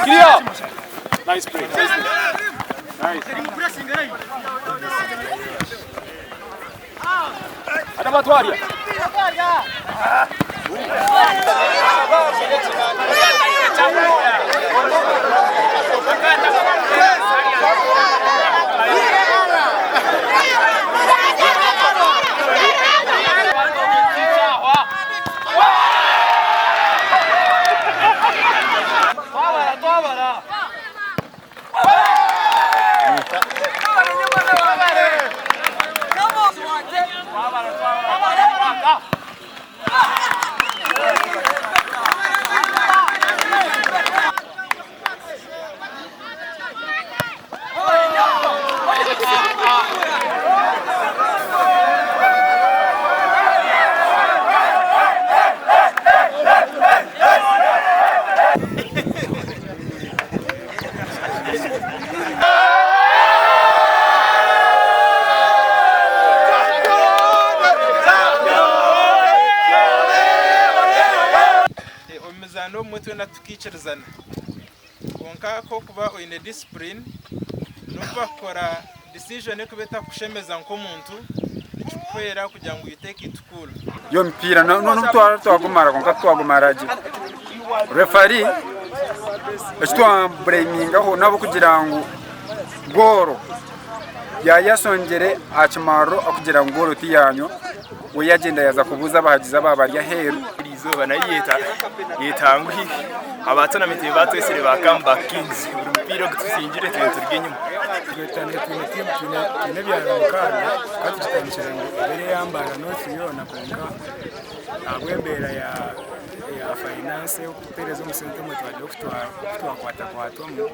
Clear. Nice play. Nice. Adabatwaria. Omu mizaano obumwe twena tukiikirizana kwonka ku orikuba oine disipurine n'obu bakukora decision erikuba etakukushemeza nk'omuntu nikikuhwera kugira ngu you take it cool. Y'omupiira n'obu twaba twagumara kwonka titwagumara gye. Referee eki twamuburemingaho n'ahabw'okugira ngu goolo yaayashongire aha kimariro akugira ngu goolo tiyanywa, we yagyenda yaaza kubuuza abahagizi abaaba bari aheeru. Erizooba nayo yetanguhi aba tournament batwesire ba come back kings buri mupiira ogu tusingire twine turi enyima. Twine tiimu twine ebyaro mukaaga tukaba tugitandikire ngu ebeere eya Mbarara North yoona kwonka ahabw'embeera ya finance okutereeza omu sente omwe twagira oku twakwatakwatwamu.